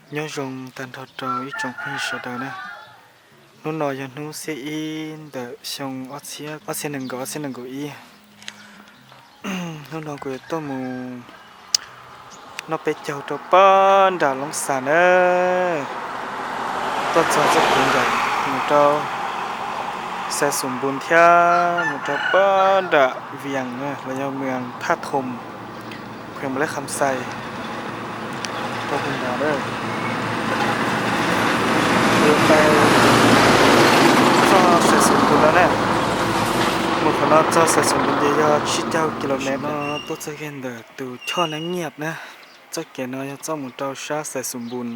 Nyob zoo tag nrho rau ib tsoom phooj ywg sawv daws na. Hnub no yog hnub xiab ib ntawm xyoo ob txhiab nees nkaum, ob txhiab nees nkaum ib. Hnub no kuv yuav tuaj mus noj peb caug rau pab nram Loob Xas na. Tuaj txog txoj kev nram mus rau Xais Xus Npus thiab mus rau pab nram Vias na, los yog Mws Thaj Thoos, kheem Npab Leb Kham Xais, rau pab nram lawm. Yuav pais txog Xais Xus Npus no na. Mus qhov no txog Xais Xus Npus ces yog tsib caug kilomev no. Tuaj txog kiag ntawm tus choj Nab Nyiaj na. Txoj kev no yog txoj mus rau sab Xais Xus Npus,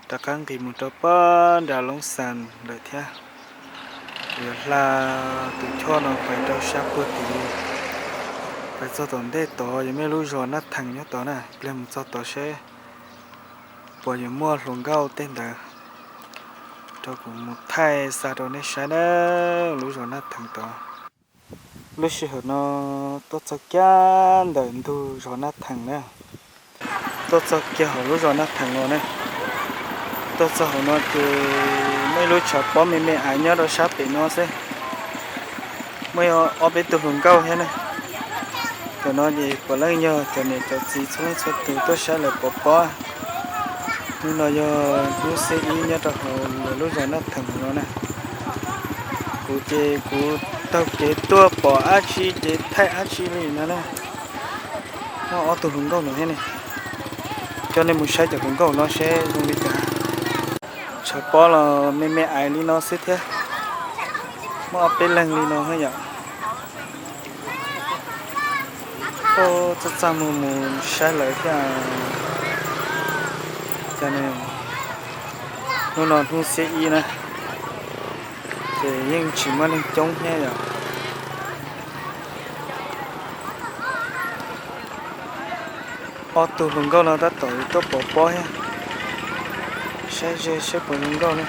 rov qab nqis mus rau pab nram Loob Xas lawm thiab. Kuv yuav hla tus choj no pais rau sab puag tid, pais txog tom ntej tod yuav muaj lub zos Naj Theem nyob tod na. Pliag mus txog tod seb puas yuav muaj hluas nkauj tej ntawd, rau kuv mus thaij xa rau nej saib na, lub zos Naj Theem tod. Lub sij hawm no tuaj txog kiag ntawm ntug zos Naj Theem na. Tuaj txog kiag hauv lub zos Naj Theem no ne. Tuaj txog hauv no ces muaj ib lub tshav pob me me aiv nyob rau sab pem no xwb. Muaj ob peb tug hluas nkauj thiab ne. Cov no ces puav leej yog cov niam cov txiv txhua leej txhua tus tuaj saib lawv pov pob. Hnub no yog hnub xiab ib nyob rau hauv lawv lub zos Naj Theem no na. Kuv ces kuv taug kev tuaj pom dab tsi ces thaij dab tsi li no na. Muaj ob tug hluas nkauj no thiab ne. Coj nej mus saib cov hluas nkauj no seb zoo li cas. Tshav pob los me me aiv li no xwb thiab. Muaj ob peb leeg li no thiab yom. Txaj txaj muag mus saib lawv thiab. Hnub no hnub xiab ib na, ces yeej tsis muaj neeg coob thiab yom. Ob tug hluas nkauj no tab tom tuaj pov pob thiab. Saib ze saib puas zoo nkauj na.